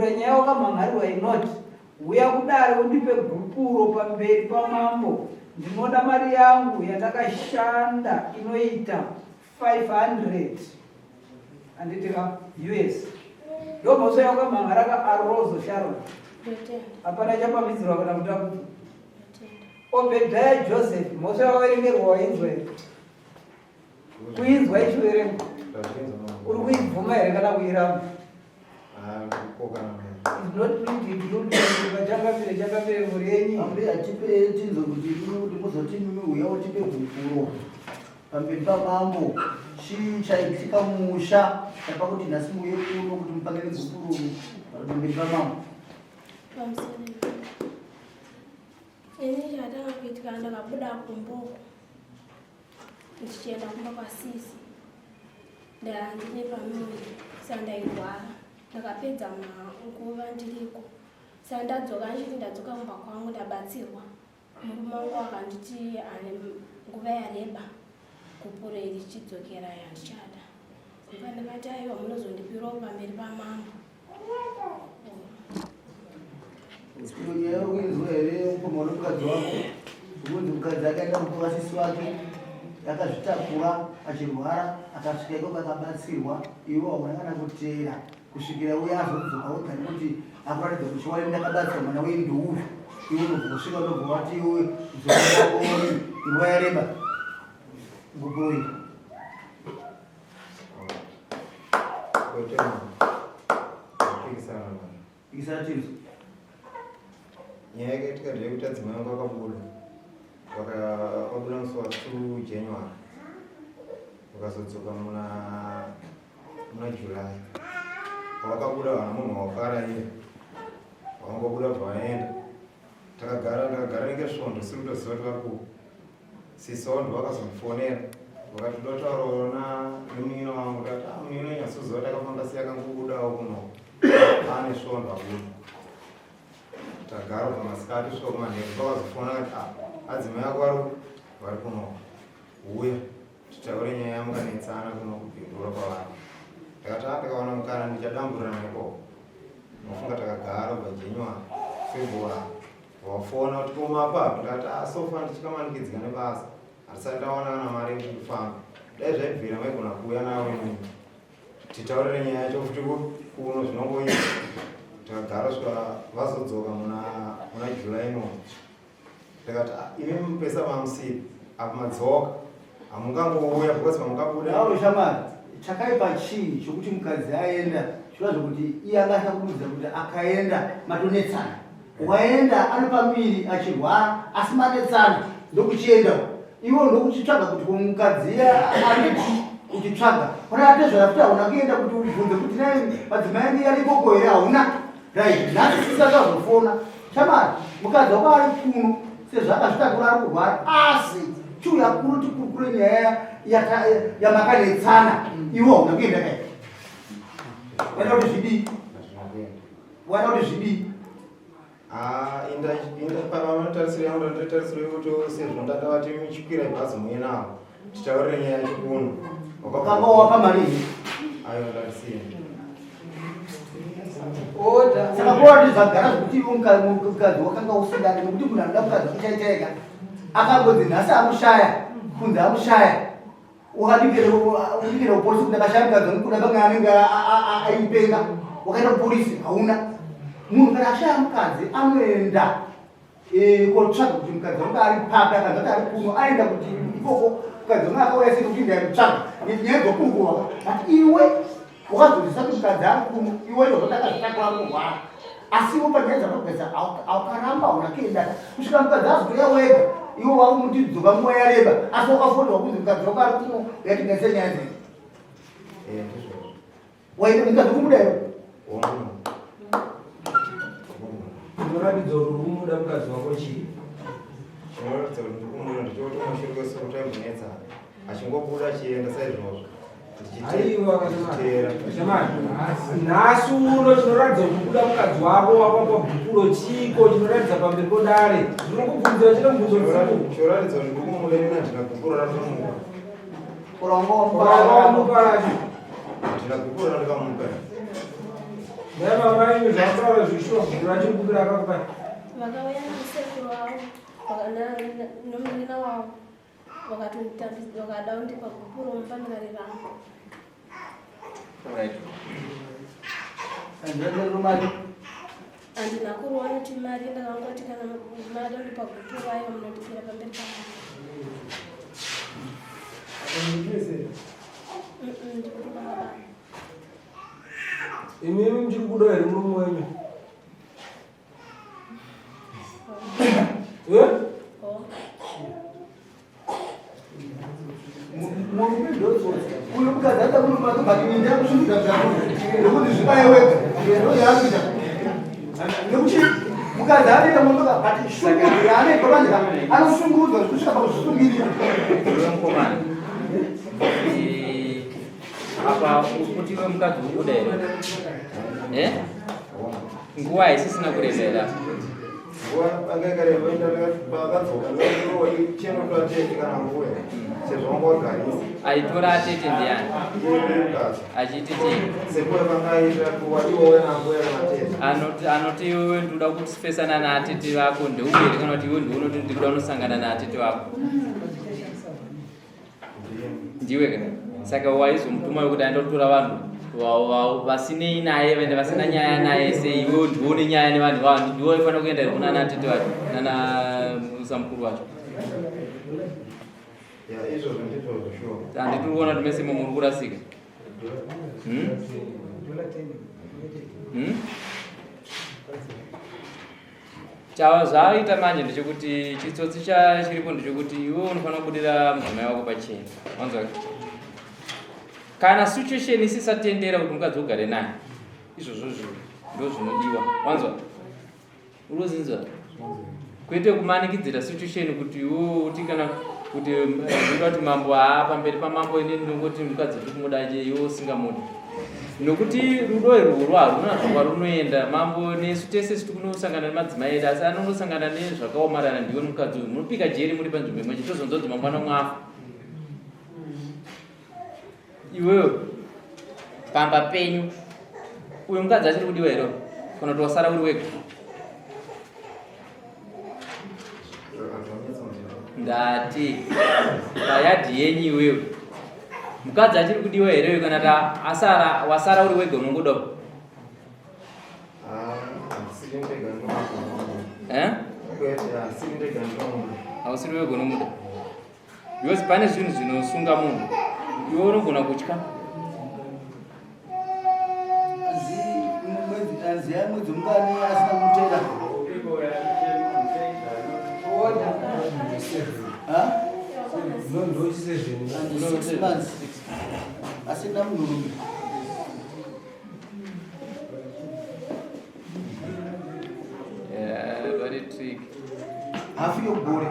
Kupindura nyaya wakamhan'arirwa inoti, Huya kudare undipe gupuro pamberi pamambo. Ndinoda mari yangu yandakashanda inoita 500 handiti ka us. Ndomhosva yawakamhan'ara ka Arozo Sharon. Hapana chapamhidzirwa kana kutakudzwa. Obediah Joseph, mhosva yawakaverengerwa wainzwa here? Kuinzwa ichiverengwa. Uri kuibvuma here kana kuiramba? Is not pleading guilty vachangamire changamire mhuri yenyu. Ambuya tipe tinzwe kuti kuti muzoti mimi uya utipe gupuro pamberi pamambo chii chaitika mumusha chapa kuti nhasi muuye kuno kuti mupangire gupuro pamberi pamambo. Pamusoro. Ini chatanga kuitika ndakabuda kumboko ndichienda kumba kwasisi ndandine pamuviri sa ndairwara ndakapedza nguva ndiriko sa ndadzoka ndichiti ndadzoka kumba kwangu ndabatsirwa murume wangu akanditi ane nguva yareba gupuro iri chidzokera handichada ndibva ndakati aiwa munozondipirawo pamberi pamambo Iyo nyaya uri kuinzwa here mukoma wemukadzi wako? Kunzi mukadzi akaenda kumba kwasisi wake akazvitakura achirwara akasvika ikoko akabatsirwa iwe hauna kana kuteera kusvikira uye azodzoka wega nekuti akuratidza kuti chiwani ndakabatsira mwana wenyu ndouyu iwe unobva kusvika unobva wati iwe dzoka nguva yareba gupoi Pikisana tinzwe. Nyaya yakaitika ndeyekuti adzimai vangu vakabuda vakabuda musi wa 2 January vakazodzoka muna muna July pavakabuda vana munhu wakaraira vakangobuda bva vaenda takagara ndakagara nenge svondo siri kutoziva kuti vari kupi Sisi wangu vakazondifonera vakati ndotaurawo nemunin'ina wangu ndati ah munin'ina nyatsoziva takafamba siya akangobudawo kuno ane svondo abuda tagara kubva masikati kusvika kumanheru vakazofona kati ah adzimai ako vari vari kuno huya titaure nyaya yamukanetsana kuno kubhindura kwavari ndakati ah ndikawana mukana ndichadamburirana ikoko nofunga takagara kubva January February Wafona kuti ko mapa ndikati ah so far ndichikamanikidzika nebasa hatisati tawana kana mari yekuti kufamba dai zvaibvira maigona kuuya nawo imimi titaurire nyaya yacho futi kuno zvinongoita takagara svika vazodzoka muna muna July ino ndikati ah, imi mupesa mamusiri apa madzoka hamungangouya because mamungabuda Awo shamari chakaipa chii chokuti mukadzi aenda zviva zvekuti iye anga asina kumuudza kuti akaenda matonetsana Waenda ari pamiri achirwara asi manetsana ndokuchienda iwe ndokuchitsvaga kuti ko mukadzi aripi uchitsvaga kona atezvara futi hauna kuenda kuti ubvunze kuti nai madzimai ange ari ikoko here hauna right nhasi sisi akazofona shamari mukadzi wako ari kuno sezvo akazvitakura ari kurwara asi chiuya kuno tikurukure nyaya yamakanetsana iwe hauna kuenda kai waida kuti zvidii Waida kuti zvidii? Ah, inda inda pavanotarisiro yangu ndotarisiro yekuti sezvo ndakavati chikwira bhazi muye navo titaurire nyaya yacho kuno. Wakanga wapa mari here? Ayo ndarisina. Order. Saka kuwa zvagara zvekuti iwe mukadzi wakanga usingadi nekuti munhu anoda mukadzi wakuchaichaika akangonzi nhasi amushaya kunzi amushaya Wakadikira kupolisi kuti ndakashaya mukadzi wangu kuda pamwe anenge aipenga. Wakaenda kupolisi hauna. Munhu kana ashaya mukadzi anoenda eh, kotsvaga kuti mukadzi wangu ari papi akanzi kuti ari kuno aenda kuti ikoko mukadzi wangu akauya sei kuti ndaimutsvaga. Nyaya dzokurukurwa but iwe wakazonzwisisa kuti mukadzi ari kuno iwe ndozvo ndakazvitakura kurwara asi iwe panyaya dzakageza aukaramba hauna kuenda kusvika mukadzi azotouya wega iwe wakumuti dzoka nguva yareba asi wakafonderwa kunzi mukadzi wako ari kuno yatigadzisa nyaya dzedu eh, waita mukadzi kumuda iwe Chinoratidza kuti uri kumuda mukadzi wako chii? Chinoratidza kuti ndiri kumuda ndechekuti kumashure kwese kutaimbonetsa achingobuda achienda saizvozvo. Aiwa shamani, nhasi uno chinoratidza kuti kuda mukadzi wako wapapa gupuro chiko chinoratidza pamberi podare ndinokubvunzira chine mubvunzo mukuru. Chinoratidza kuti ndiri kumuda ini handina gupuro randinomupa. Urongwa wamupa racho. Handina gupuro randikamupa. Naye mama imi zvakutaura zvishuwa kuti vachiri kubira akakupai. Vakauya nasekuru wavo nomunina wavo vakatonditambidza vakada kundipa gupuro mumba ndikariramba. Right. Mari Handina kurowa noti mari ndakangoti kana mada kundipa gupuro aiwa munondipira pamberi pangu. Ndikuti baba. Imimi muchiri kuda here murume wenyu? Eh? Oh. Murume ndotsotsi uyu. Mukadzi aida murume wake, but ini ndakusungudza zvako nekuti zvibaye wega ndoyakuita, nekuti mukadzi anoita murume, but shungudzo yaanoitwa manje anoshungurudzwa zvikusvika pakuzvisungirira. Iwe mukomana, apa kuti iwe mukadzi uri kuda here? Eh? Nguva haisisina kuremera. Nguva anga yakareba, pakadzoka chenotora tete kana mbuya sezvo wanga wagarisa. Aitora atete ndiani? Mukadzi. Achiiti chii? Sekuya pangaita wadiwa wena mbuya kana tete. Anoti iwewe ndinoda kufesana naatete vako ndeuye here, kana kuti iwe ndiunoti ndikuda kunosangana naatete vako? Ndiwe ka. Saka waizomutuma wekuti aenda kutora vanhu vasinei naye, vaende vasina nyaya naye sei? Iwewe ndione nyaya nevanhu vanhu, ndiwe waifanira kuenda here kuna natete vacho nana samukuru vacho? Ya, izvozvo ndizvozvo sure. Handiti uri kuona kuti mese muri kurasika? Hmm? Hmm? Chava zvaaita manje ndechekuti chitsotsi chiripo ndechekuti iwe unofanira kubudira mudzimai wako pachena, wanzwa? Kana situation isisatendera kuti mukadzi ugare naye, izvozvo ndo zvinodiwa, wanzwa? Uri kuzinzwa? Kwete kumanikidzira situation kuti iwe uti kana kuti ndoda kuti mambo, haa, pamberi pamambo inini ndongoti mukadzi ndiri kumuda, iwe usingamudi, nokuti rudo irworwo haruna kwarunoenda. Mambo nesu tese tiri kunosangana nemadzimai edu, asi anonosangana nezvakaomarara ndiwe mukadzi uyu. Munopika jeri muri panzvimbo imwe chete, tozonzwa kuti mangwana mwafa. Iwewe pamba penyu uyu mukadzi achiri kudiwa here, kana kuti wasara uri wega? Ndati payadhi yenyu iwewe mukadzi achiri kudiwa here, kana ta asara, wasara uri wega unongoda? Handisiri ndega ndinomuda. Eh? Kwete, handisiri ndega ndinomuda. Hausiri wega unomuda because pane zvinhu zvinosunga munhu. Iwe unogona kutya. Ziya mwedzi mungani asina kutera? Ha? Ndochi7. 6 months asina munhurume. Yeah, very tricky. Hafu yogore.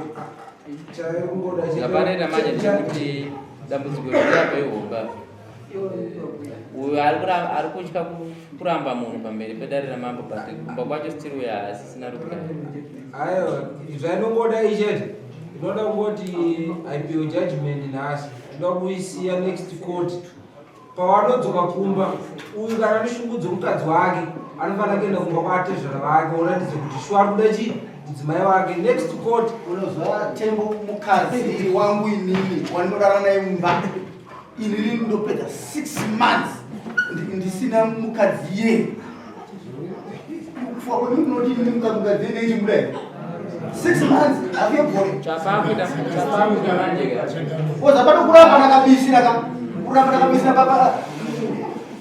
Chairungoda. Zvapanoita manje ndechekuti dambudziko rirapa ihomba. Uyu ari kutya kuramba munhu pamberi pedare ramambo, but kumba kwacho still uyo haasisina rugare. Aiwa, zvainongoda ichete, inoda kungoti aipiwe judgment nhasi, toda kuisiya next court pawanodzoka kumba. Uyu kana neshungu dzomukadzi wake anofanira kuenda kumba kwaatezvara vake, oratidza kuti shuwa ari kuda chii mudzimai wake. Next court. Unozva Tembo, mukadzi wangu inini wandinorara naye mumba, inini ndopedza 6 months ndisina mukadzi iye. Kufa kwenyu kunoti inini mukadzi iye neichimuda here? 6 months, hafu yegore. Chapakuita manje ka. Oza pano kuramba nakabisira ka, kuramba nakabisira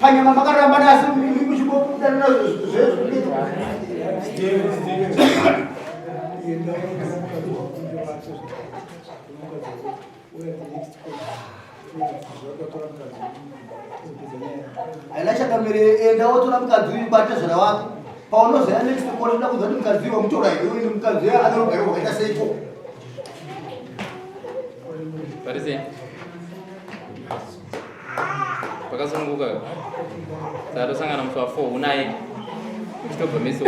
panyama makaramba nasi muchimbodanana zvezvo. Enda mukadzi wako mukadzi wako uya the next court zvakatora mukadzi uzopedza nyaya. Haina chakamire, enda wotora mukadzi uyu kwatezvara wake. Paunozoya next court, uda kuziva kuti mukadzi uyu wamutora here, uyu mukadzi uyu anorogare wakaita seiko. Parise pakasununguka, saka tosangana musi wa4 unaye uchitobva mese.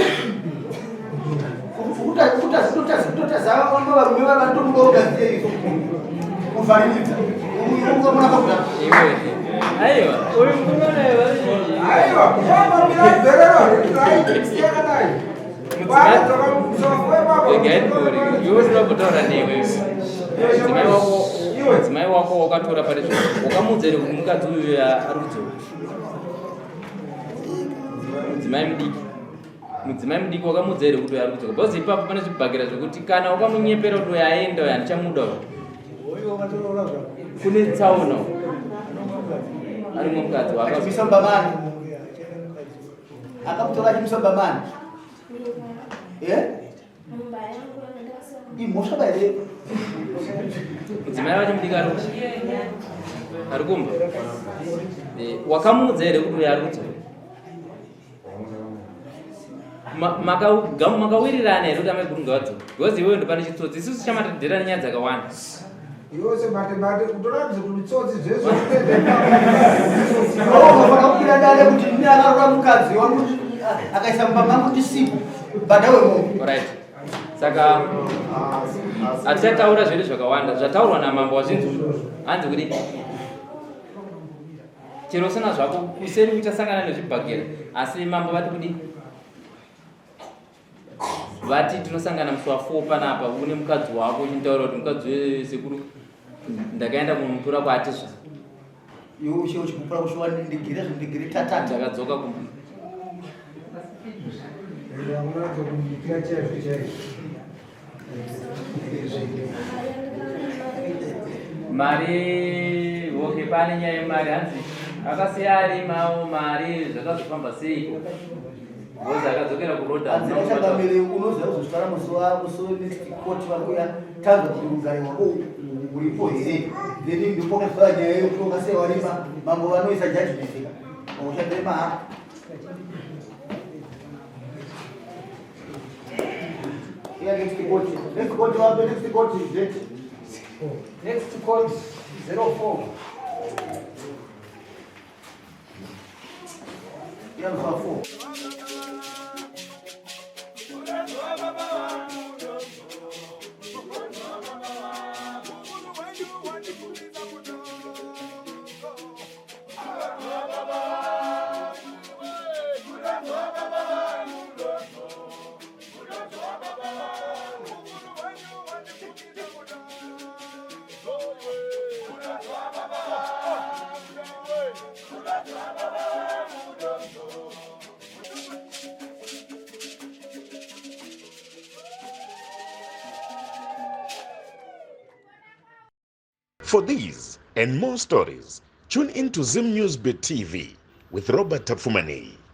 Kutazava varume vanotomuka ugaziye izvo kuvhariridza ukamuna kakuda. Iwe. Aiwa, uyu mukomana Aiwa, kwamamira bherero right siyakadai. Iwe usina kutaura newe. Mudzimai wako, mudzimai wako wakatora pari zvino. Wakamuudza here kuti mukadzi uyu ari kudzoka? Mudzimai mudiki. Mudzimai mudiki wakamuudza here kuti uyu ari kudzoka? Because ipapo pane zvibhakera zvekuti kana wakamunyepera kuti uyu aenda uyu handichamuda uyu. Uyu wakatoroora zvako. Kune tsaona uyu. Ari mumwe mukadzi wakazo. Achimisa mubamani. Akamutora achimisa mubamani. Eh? Mumba yangu ndakasiya. Imhosva ba here? Mudzimai wacho mudiki ari kupi? Ari kumba. Eh, wakamuudza here kuti uyu ari kudzoka? Makawirirana here kuti amaiguru ngavadzoke? Because iwewe ndopane chitsotsi. Isusu chamatadhera nenyaya dzakawanda. Yose bate bate kutoratidza kuti tsotsi zvese Unofanira kukwira dare kuti ndine akaroora mukadzi wangu akaisa mumba mangu ndisipo bhadhawe mombe. Alright. Saka hatichataura zvedu zvakawanda. Zvataurwa namambo wazvinzwa. Hanzi kudii? Chero usina zvako kuseri uchasangana nezvibhakera. Asi mambo vati kudii? Vati tinosangana musi wa 4 panapa une mukadzi wako uchinitaura kuti mukadzi wesekuru ndakaenda kunomutora kwaatizva. Iwe ushe uchikupura kushuwa ndigire zvindigire tatata. Ndakadzoka kumba. Unoratidza kubikira chaizvo chaizvo. Mari okay, pane nyaya yemari hanzi akasiya arimawo mari zvakazofamba seiko? Because akadzokera kuroad Hanzi vachangamire unoziva kuzosvara musi wa musi wenext court vari kuya tanzwa kuti rugare rwako uripo here then ndopakazova nyaya yekuti wakasiya warima mambo vanoisa judgment ka ushandire mahara. Yeah, next court. Next court, wapi? Next court, date. Next court 04. Yeah, musi wa 4. For these and more stories, tune in to Zim News Bit TV with Robert Tafumani.